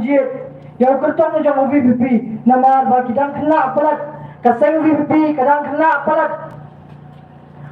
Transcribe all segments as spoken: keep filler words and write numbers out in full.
jied ïa u kyrtong jong u VPP, namar ba ki dang khynnah palat, ka seng VPP ka dang khynnah palat.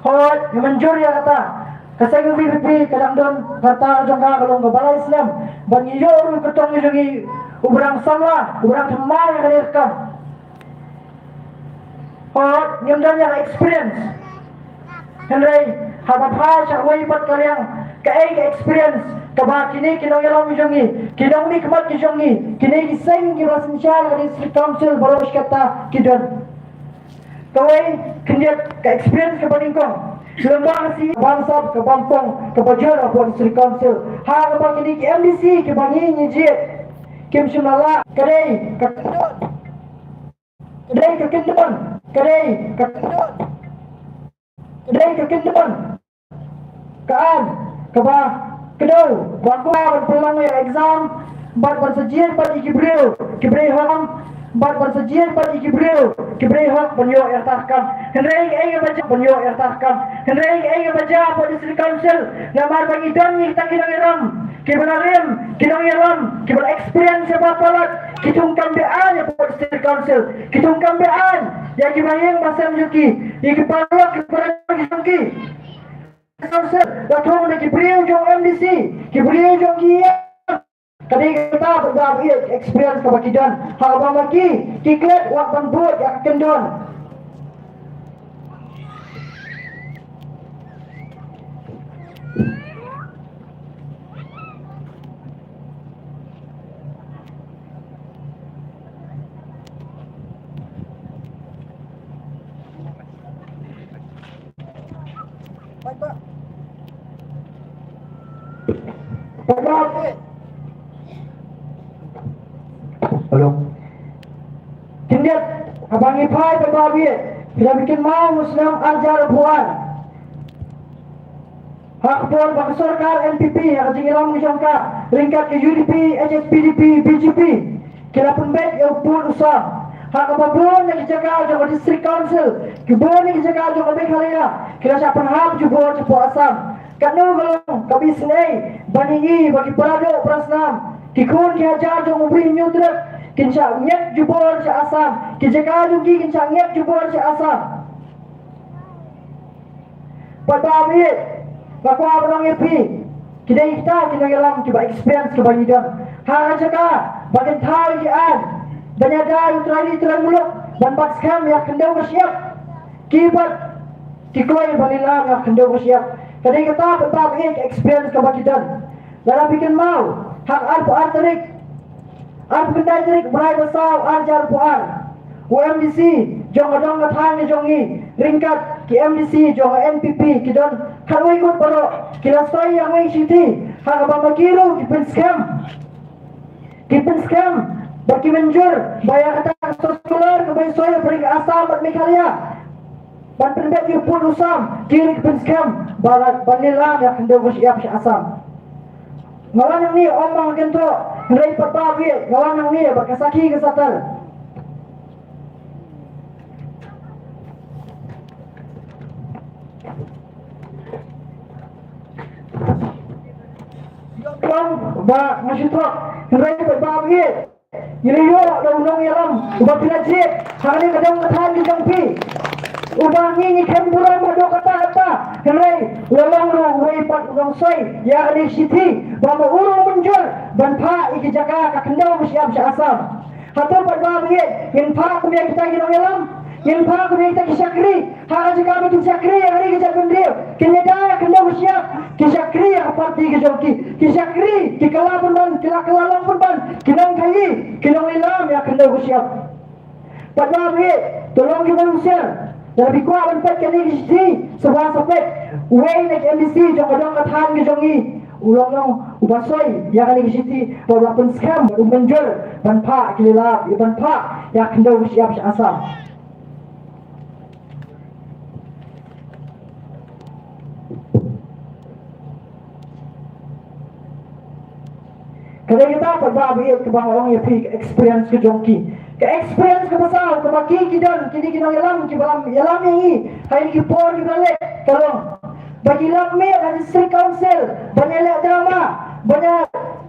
Hooid, ngim mynjur ïa kata. Ka seng VPP ka dang don ka rta jong ka ka long kaba lai snem. Ban ïoh ruh u kyrtong jong ngi uba dang samla, uba dang thymmai ïa kane ka kam. Hooid, ngim don ïa ka experience. Hynrei haba phai sha kawei pat ka liang, kaei ka experience kaba kine ki nongïalam jong ngi, ki nongmihkhmat ki jong ngi, kine ki seng kiba synshar ka District Council baroh shi katta ki don. Kawei, khyndiat, ka experience kaba nyngkong. Lem bad ka shi, ka bamsap, ka bampong, kaba jur hapoh District Council. Ha kaba kine ki MDC kiba ngi ngi jied, kim shym la lah. Ka dei ka kyndon. Ka dei ka kyndon. Ka dei ka kyndon. Ka dei ka kyndon. Ka aiñ kaba kdew, ba kwah ban pynlong ïa exam, bad ban sa jied bad ïa ki briew ki briew hok, bad ban sa jied bad ïa ki briew ki briew hok ban ïoh ïa ka kam. Hynrei kaei kaba jia, ban ïoh ïa ka kam. Hynrei kaei kaba jia hapoh District Council, namar ba ngi don ïa kita ki nongïalam kiba la rim, ki nongïalam kiba la experience ba palat, ki thungkam be-aiñ hapoh District Council, ki thungkam be-aiñ ïa kiba ïeng ba sem jong ki, ïa ki paralok ki paralok jong ki. Council, la thung da ki briew jong MDC, ki briew jong ki. Ka dei kata ba ïa experience kaba ki don. Haba ma ki, ki klet wat ban bud ïa ka kyndon. Hello. Khyndiat, haba ngi phai paidbah, phi la kynmaw u snem ar hajar arphew ar. Ha ka por ba ka sorkar NPP, ha ka jingïalam jong ka ryngkat ka UDP, HSPDP, BJP, ki la pynbeit ïa u pud u sam ha kaba bun na ki jaka jong ka District Council, ki bun na ki jaka jong ka Meghalaya, ki la shah pynhap jubor shapoh Assam. Katno ka long kaba isynei ban ïohi ba ki para doh para snam, ki khun ki hajar jong u Bri Hynñiewtrep kin shah ngeit jubor sha Assam, ki jaka jong ki kin shah ngeit jubor sha Assam. Paidbah ba ïeit, nga kwah ban ong ïa phi, ki dei kita ki nongïalam kiba experience kiba ngi don. Ha ka jaka ba kin thaw ïa ki aiñ, ban ïada ïa u trai ri trai muluk, ban bat skhem ïa ka khyndew ka shyiap, ki pat ki kloi ban lilam ïa ka khyndew ka shyiap. Ka dei kata, paidbah ba ïeit, ka experience kaba ki don. Lada phi kynmaw, ha ka arphew ar tarik, arphew khyndai tarik Bnai Basaw ar hajar arphew ar, u MDC jong ka dong ka thaiñ ka jong ngi ryngkat ki MDC jong ka NPP ki don khatwei ngut baroh, ki la soi ïa kawei ka shithi ha kaba ma ki ruh ki pynskhem, ki pynskhem bad ki mynjur ba ïa kata ka circular kaba soi ha pdeng ka Assam bad Meghalaya ban pynbeit ïa u pud u sam, ki ruh ki pynskhem ba la, ban lilam ïa ka khyndew ka shyiap sha Assam. Nga wan hangne ym ba nga kynthoh, hynrei paidbah ba ïeit, nga wan hangne bad ka sakhi ka satel. Ym ba nga shu thoh, hynrei paidbah ba ïeit, ngi la ïoh da u nongïalam uba phi la jied ha kane ka dong ka thaiñ ka jong phi, uba ngi ngi khlem burom haduh katta katta, hynrei u la long ruh uwei pat u nongsoi ïa kane ka shithi, ba ma u ruh u mynjur ban phah ïa ki jaka ka khyndew ka shyiap sha Assam. Hato paidbah ba ïeit, ngin phah kum ïa kita ki nongïalam? Ngin phah kum ïa kita ki shakri? Ha ka jaka ba kin shakri ïa ka ri ka jaitbynriew, kin ïada ïa ka khyndew ka shyiap, ki shakri ïa ka party ka jong ki, ki shakri, ki kylla pynban, ki la kylla long pynban ki nongkhaii, ki nonglilam ïa ka khyndew ka shyiap. Paidbah ba ïeit, to long kiba husiar. Lada phi kwah ban peit kane ka shithi, sngewbha sa peit. Uwei na ki MDC jong ka dong ka thaiñ ka jong ngi u long long uba soi ïa kane ka shithi, ba u la pynskhem bad u mynjur ban phah ki lilap, ban phah ïa ka khyndew ka shyiap sha Assam. Ka dei kata, paidbah ba ïeit, kaba nga ong ïa phi, ka experience ka jong ki. Ka experience kaba saw kaba ki ki don, kine ki nongïalam kiba lam ïalam ïa ngi ha kine ki por kiba la leit, ka long ba ki lap miet ha District Council ban ïaleh drama, ban ïa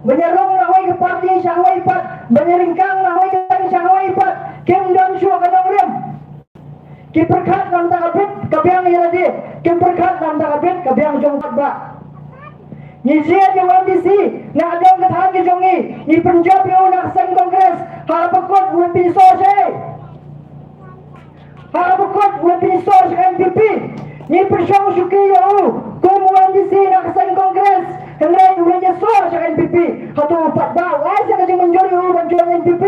ban ïarung na kawei ka party sha kawei pat, ban ïaryngkang na kawei ka party sha kawei pat, kim don shuh ka nongrim. Ki pyrkhat na ka bynta ka bit ka biang ïa lade, kim pyrkhat na ka bynta ka bit ka biang jong u paidbah. Ngi jied ïa u MDC na ka dong ka thaiñ ka jong ngi, ngi pynjop ïa u na ka seng Congress, ha kaba kut u la pynshong sha, ha kaba kut u la pynshong sha NPP. Ngi pynshong shuki ïa u kum u MDC na ka seng Congress, hynrei u la ïashong sha NPP. Hato u paidbah u ai sa ka jingmynjur ïa u ban join NPP?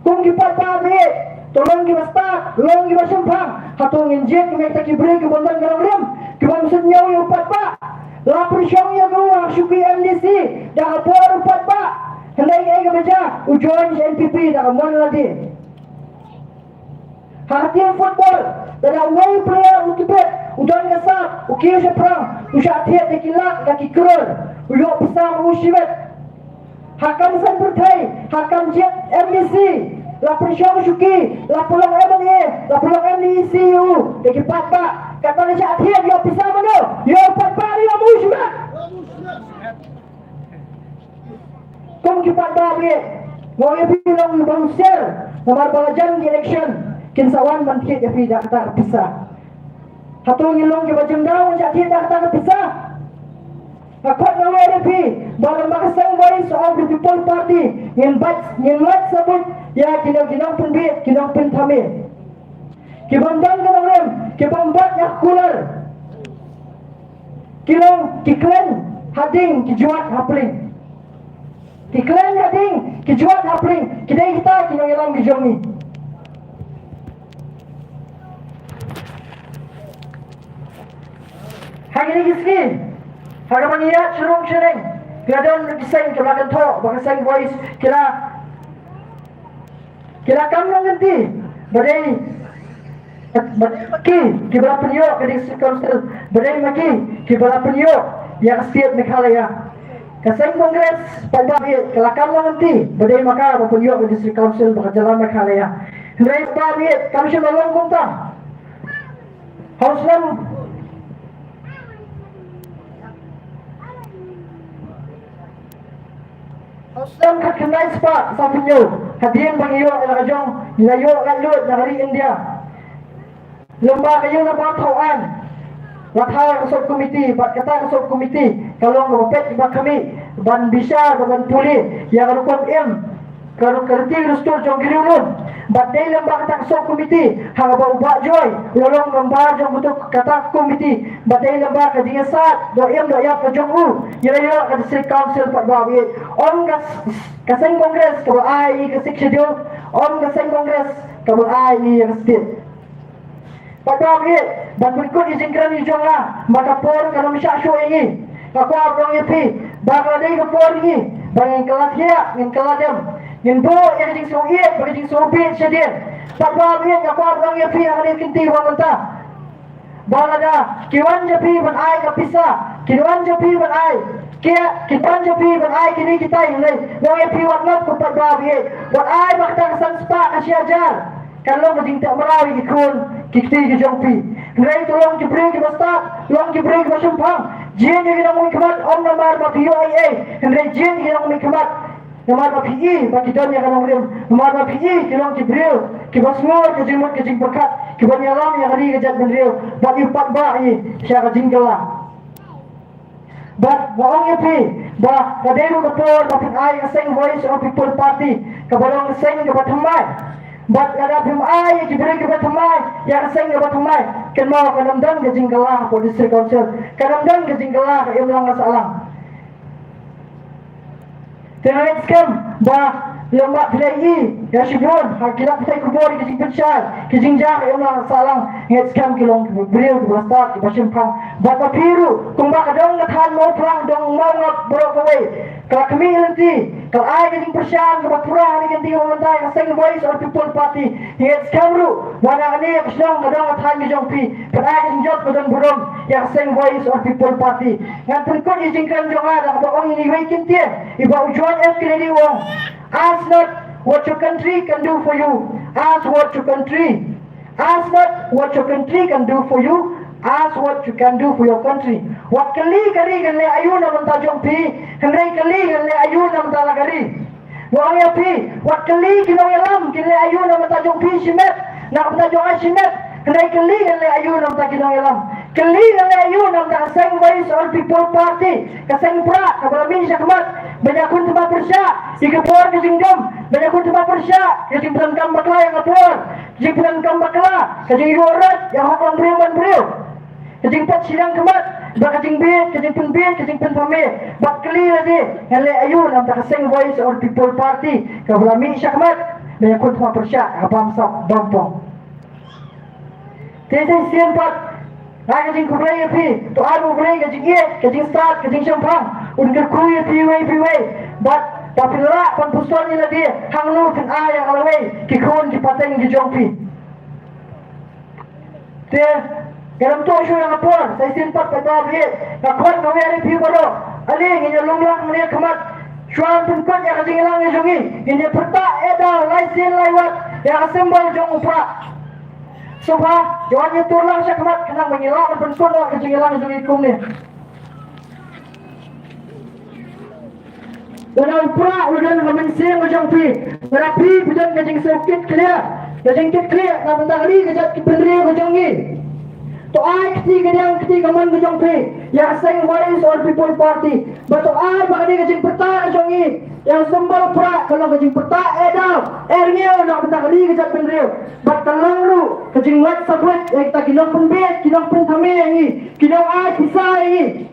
Kum ki paidbah ba ïeit, to long kiba stad, long kiba shemphang. Hato ngin jied kum kita ki briew kiba don ka nongrim, kiba ym sngewthuh ïa u paidbah? La pynshong ïa u ha shuki MDC da ka bor u paidbah. Hynrei ïa kaba jia, u join sha NPP da ka mon lade. Ha ka team football, lada uwei u player u tbit, u don ka sap, u kiew shaphrang, u shah thied da ki lak, da ki klur, u ïoh pisa ma u shimet. Ha kam saiñ pyrthei, ha kam jied MDC, la pynshong shuki, la pynlong MLA, la pynlong MDC ïa u da ki paidbah. Katba la shah thied, ïoh pisa mano? Ïoh paidbah, ïoh ma u shimet. Kum ki paidbah ba ïeit, nga ong ïa phi, long ba u sher, namar ba la jan ki election, kin sa wan ban thied ïa phi da kata ka pisa. Hato ngin long kiba jingdaw ban shah thied da kata ka pisa? Nga khot nga ong ïa phi ba lem bad ka seng Voice of the People Party ngin bat, ngin bat sabut ïa ki nong, ki nongpynbiej, ki nongpynthame, ki bym don ka nongrim, ki bym bat ïa ka kular. Ki long ki khlaiñ hading, ki jwat hapdeng. Ki khlaiñ hading, ki jwat hapdeng, ki dei kita ki nongïalam ki jong ngi. Ha kine ki sngi, ha kaba ngi ïaid sha rung sha neng, ki la don ki seng kiba la kynthoh ba ka seng Voice ki la, ki la kam nongkynti, ba dei, ba dei ma ki kiba la pynïoh ka District Council, ba dei ma ki kiba la pynïoh ïa ka State Meghalaya. Ka seng Congress, paidbah ba ïeit, ka la kam nongkynti, ba dei ma ka ba pynïoh ka District Council, ba ka jylla Meghalaya. Hynrei paidbah ba ïeit, kam shym la long kumta. Ha u snem, ha u snem khatkhyndai spah sawphew hynñiew, hadien ba ngi ïoh la ka jong, ngi la ïoh laitluid na ka ri India, lem bad ka ïing dorbar thaw aiñ, la thaw ka sub committee, bad kata ka sub committee ka long kaba peit bad khmih ban bishar bad ban pule ïa ka rukom im, ka ru-, ka riti ka dustur jong ki riewlum. Bad dei lem bad kata ka sub committee ha kaba u Bah Joy u la long member jong kata ka committee. Bad dei lem bad ka jingïasaid doh im doh ïap ka jong u, ngi la ïoh ka District Council, paidbah ba ïeit. Ym ka, ka seng Congress kaba ai ïa ngi ka Sixth Schedule, ym ka seng Congress kaba ai ïa ngi ïa ka state. Paidbah ba ïeit, ban pynkut ïa ka jingkren ka jong nga, namar ka por kan ym shah shuh ïa ngi. Nga kwah ban ong ïa phi ba ka la dei ka por ïa ngi ba ngin kylla thiah, ngin kylla dem, ngin buh ïa ka jingsngewbha bad ka jingsngewbha shadien. Paidbah ba ïeit, nga kwah ban ong ïa phi ha kane ka kynti ba mynta, ba lada ki wan sha phi ban ai ka pisa, ki wan sha phi ban ai, ki, ki wan sha phi ban ai kine kitai, hynrei nga ong ïa phi, wat nop ko paidbah ba ïeit, wat ai bad kata ka san spah, ka shi hajar. Kan long ka jingteh mraw ïa ki khun ki kti ki jong phi. Hynrei to long ki briew kiba stad, long ki briew kiba shemphang. Jied ïa ki nongmihkhmat, ym namar ba phi ïoh ei ei, hynrei jied ïa ki nongmihkhmat namar ba phi i ba ki don ïa ka nongrim, namar ba phi i ki long ki briew kiba sngur ka jingmut ka jingpyrkhat, kiban ïalam ïa ka ri ka jaitbynriew bad ïa u paidbah ïa ka jingkylla. Bad nga ong ïa phi ba ka dei ruh ka por ba phin ai ka seng Voice of People Party kaba long ka seng kaba thymmai. Bad lada phim ai ïa ki briew kiba thymmai ïa ka seng kaba thymmai, kynmaw kan ym don ka jingkylla hapoh District Council, kan ym don ka jingkylla ka imlang ka sahlang. Te nga ngeit skhem ba lem bad phi la i ïa shibun ha ki lad pathai khubor, ki jingpynshai, ki jingjia ka imlang ka sahlang, nga ngeit skhem ki long ki briew kiba stad, kiba shemphang. Bad ma phi ruh, kumba ka dong ka thaiñ Mawphlang, dong Mawngap baroh kawei, ka la khmih lynti, ka la ai ka jingpyrshang kaba pura ha kane ka kynti ba mynta ïa ka seng Voice of People Party. Nga ngeit skhem ruh ba na kane ka shnong, ka dong ka thaiñ ka jong phi, phin ai ka jingjop ka don burom ïa ka seng Voice of People Party. Ngan pynkut ïa ka jingkren jong nga da kaba ong ïa iwei i kyntien iba u John F Kennedy u ong, "Ask not what your country can do for you. Ask what your country. Ask not what your country can do for you. Ask what you can do for your country." Wat kylli ka ri kan leh aïu na bynta jong phi, hynrei kylli kan leh aïu na bynta la ka ri. Nga ong ïa phi, wat kylli ki nongïalam kin leh aïu na bynta jong phi shimet, na bynta jong nga shimet, hynrei kylli kan leh aïu na bynta ki nongïalam. Kylli kan leh aïu na bynta ka seng Voice of People Party, ka seng Prah kaba la mih shakhmat ban ïakhun thma pyrshah ïa ka por ka jingdum, ban ïakhun thma pyrshah ka jingpyndonkam bakla ïa ka por, ka jingpyndonkam bakla, ka jingïoh rot ïa ka hok long briew man briew. Ka jingpeit shiliang khmat bad ka jingbit, ka jingpynbit, ka jingpynpamit. Bad kylli lade, ngan leh aïu na bynta ka seng Voice of People Party kaba la mih shakhmat ban ïakhun thma pyrshah ka bamsap bampong. Te shisien pat, nga ai ka jingkhublei ïa phi. To ai U Blei ka jingïeit, ka jingstad, ka jingshemphang un kyrkhu ïa phi iwei pa iwei. Bad ba phin lah ban puson ïa lade, hangno phin ai ïa ka lawei ki khun ki pateng ki jong phi. Te, nga ym tip shuh ïa ka por, sa shisien pat, paidbah, nga khot nga wer ïa phi baroh. Ale ngin ïa long lang ne khmat. Shuwa ban pynkut ïa ka jingïalang jong ngi, ngin ïa pyrta eh da lai sien lai wat ïa ka symbol jong u Prah. Sngewbha, ïa wan ïa tur lang shakhmat khnang ba ngin lah ban pynkut ïa ka jingïalang jong ngi kumne. Lada u Prah u don ha ka mynsiem ka jong phi, lada phi phi don ka jingsngewkit khlieh, ka jingkit khlieh na bynta ka ri ka jaid ka bynriew ka jong ngi, to ai kti kadiang kti kamon ka jong phi ïa ka seng Voice of People Party. Bad to ai ba ka dei ka jingpyrta ka jong ngi ïa u symbol Prah ka long ka jingpyrta eh daw eh rngiew na bynta ka ri ka jaid bynriew. Bad ka long ruh ka jingwad sabut ïa kita ki nongpynbit, ki nongpynthame ïa ngi, ki nongai pisa ïa ngi.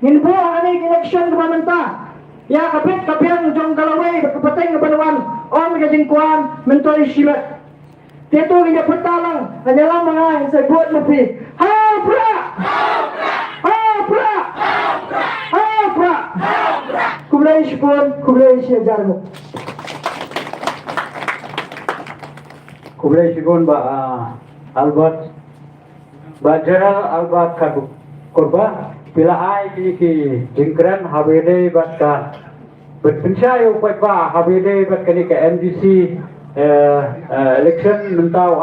Ngin buh ha kane ka election kaba mynta ïa ka bit ka biang jong ka lawei bad ka pateng kaba la wan, ym ka jingkwah myntoi shimet. Te to ngin ïa pyrta lang, ngin ïalam ma nga, ngin sa bud ma phi. Ha u Prah! Ha u Prah! Ha u Prah! Khublei shibun, khublei shihajar nguh. Khublei shibun Bah, ah, Albert. Bah General Albert Kharkongor, phi la ai kine ki jingkren haba ïadei bad ka, bad pynshai ïa u paidbah haba ïadei bad kane ka M D C, eh, eh, election mynta u